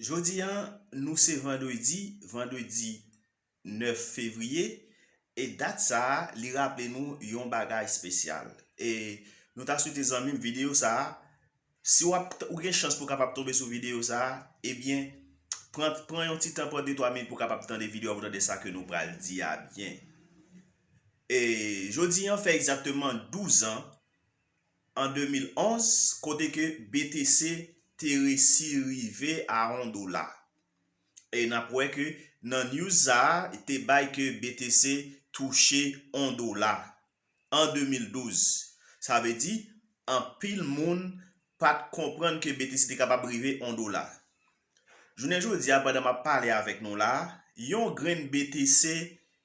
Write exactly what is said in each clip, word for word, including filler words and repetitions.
Jodi a, nou se vandredi, vandredi nèf fevriye, e dat sa a, li raple nou yon bagay espesyal. E nou ta swete zanmi m videyo sa a, si w ap, ou gen chans pou w kapab tonbe sou videyo sa a, ebyen, pran, pran yon ti tan, pran de twa minit pou w kapab tande videyo a, pou w tande sa ke nou pral di a byen. E jodi a fè egzakteman douz an, an de mil onz, kote ke B T C te resi rive a yon dola. E n ap wè ke nan news sa a, te bay ke B T C touche yon dola an de mil douz. Sa vle di, anpil moun pa t konprann ke B T C te kapab rive yon dola. Jounen jodi a, pandan m ap pale avèk nou la, yon grenn B T C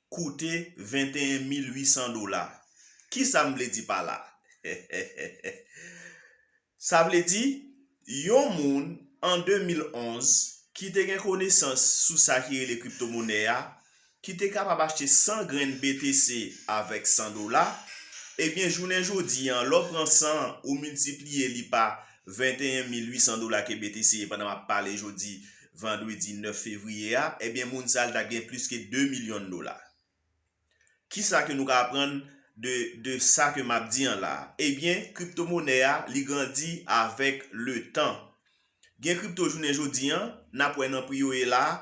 koute venteyen mil uitsan dola. Kisa m vle di pa la? Sa vle di, yon moun an de mil onz ki te gen konesans sou sa ki rele kriptomonè a, ki te kapab achte san grenn B T C avèk san dola, ebyen, jounen jodi a, lè w pran san, ou miltipliye li pa venteyen mil uitsan dola ke B T C ye pandan m ap pale jodi, vandredi nèf fevriye a, ebyen, moun sa a, li ta gen plis ke de milyon dola. Kisa ke nou ka aprann de, de sa ke m ap di an la a? Ebyen, kriptomonè a, li grandi avèk le tan. Gen kripto jounen jodi a, n ap wè nan pri yo ye la a,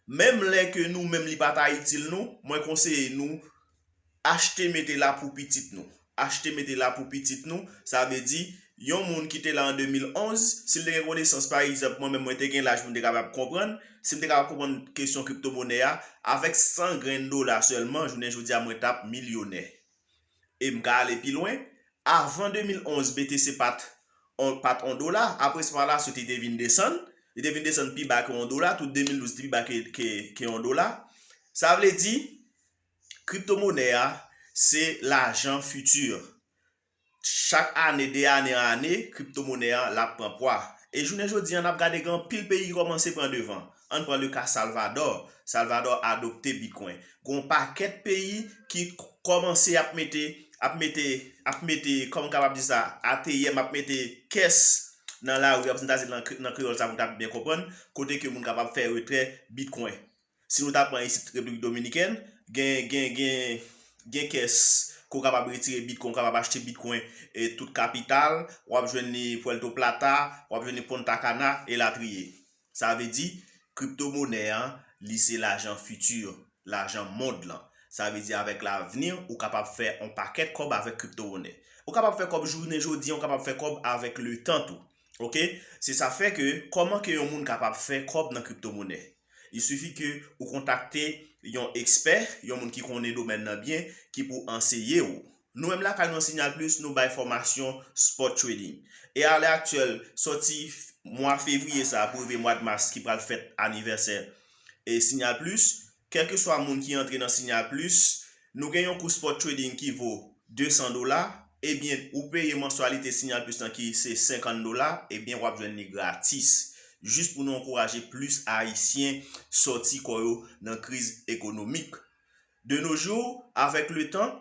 menm lè ke nou menm li pa ta itil nou, mwen konseye nou achte mete la pou pitit nou. Achte mete la pou pitit nou, sa vle di, yon moun ki te la an de mil onz, si l te gen konesans, pa egzanp, mwen menm mwen te gen laj pou m te kapab konprann, si m te kapab konprann kesyon kriptomonè a, avèk san grenn dola sèlman, jounen jodi a mwen t ap milyonè. E m ka ale pi lwen, avan de mil onz, B T C pa t on, pa t on dola, apre sa pa la, li te vin desann, li te vin desann pi ba ke on dola, tout de mil douz te pi ba ke, ke, ke on dola. Sa vle di, kriptomonè a, se lajan fiti. Chak ane, de ane an ane, kriptomonè an, l ap pran pwa. E jounen jodi a, n ap gade gen anpil peyi ki kòmanse pran devan. Ann pran le ka Salvadò. Salvadò adopte Bitcoin. Gen yon pakèt peyi ki k-, kòmanse ap mete, ap mete, ap mete, kòman m kapab di sa, A T M, ap mete kès nan lari, ap di nan, nan kreyòl sa pou n ta byen konprann, kote ke moun kapab fè retrè Bitcoin. Si nou ta pran isit Repiblik Dominikèn, gen, gen, gen, gen kès ke w kapab retire Bitcoin, w kapab achte Bitcoin, e tout kapital, w ap jwenn li Puerto Plata, w ap jwenn li Punta Cana, elatriye. Sa vle di, kriptomonè an, li se lajan fiti, lajan mond lan. Sa vle di, avèk lavni, ou kapab fè on pakèt kòb avèk kriptomonè. Ou kapab fè kòb jounen jodi a, ou kapab fè kòb avèk le tan tou. Oke? Se sa fè ke, kòman ke yon moun kapab fè kòb nan kriptomonè? Il suffit ke ou kontakte yon ekspè, yon moun ki konnen domèn nan byen, ki pou anseye w. Nou menm lakay nou nan Signal Plus, nou bay fòmasyon spot trading. E a lè aktyèl, sòti mwa fevriye sa a pou rive mwa mas ki pral fèt anivèsè e Signal Plus, kèlkeswa moun ki antre nan Signal Plus, nou gen yon kou spot trading ki vo de san dola, ebyen, ou peye mansyalite Signal Plus lan ki se senkant dola, ebyen, w ap jwenn li gratis. Jis pou nou ankouraje plis Ayisyen sòti kò yo nan kriz ekonomik. De nos jours, avèk le tan,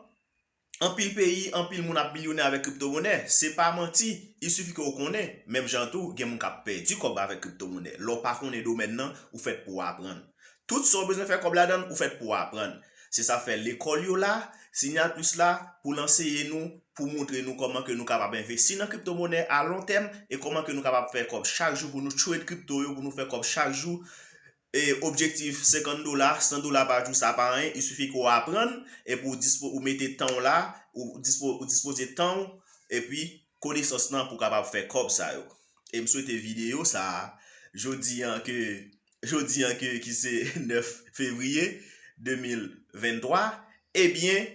anpil peyi, anpil moun ap milyonè avèk kriptomonè. Se pa manti, il suffit ke w konnen. Menm jan tou, gen moun k ap pèdi kòb avèk kriptomonè. Lè w pa konnen domèn nan, ou fèt pou w aprann. Tout sa w bezwen fè kòb ladan l, ou fèt pou w aprann. Se sa fè lekòl yo la, Signal Plus la, pou l anseye nou, pou montre nou kòman ke nou kapab envesti nan kriptomonè a lon tèm e kòman ke nou kapab fè kòb chak jou pou nou trade kripto yo, pou nou fè kòb chak jou. E objektif senkant dola, san dola pa jou, sa pa anyen. Il suffit ke w aprann epi w dispo-, ou mete tan w la, ou dispo-, ou dispoze tan w epi konesans lan pou w kapab fè kòb sa yo. E m swete videyo sa a, jodi an ke, jodi an ke, ki se nèf fevriye de mil venntwa, ebyen,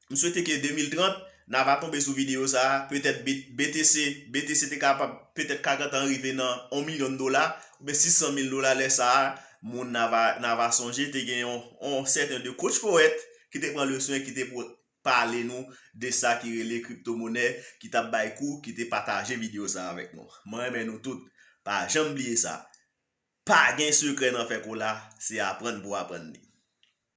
m swete ke de mil trant, n a va tonbe sou videyo sa a, petèt B-, B T C, B T C te kapab, petèt ka gentan rive nan yon milyon dola, oubyen sis san mil dola lè sa a, moun n a va, n a va sonje, te gen yon, yon sèten de coach poète ki te pran leson, ki te pou pale nou de sa ki rele kriptomonè, ki t ap bay kou, ki te pataje videyo sa avèk nou. Mwen renmen nou tout. Pa janm bliye sa. Pa gen sekrè nan fè kola, se aprann pou aprann li.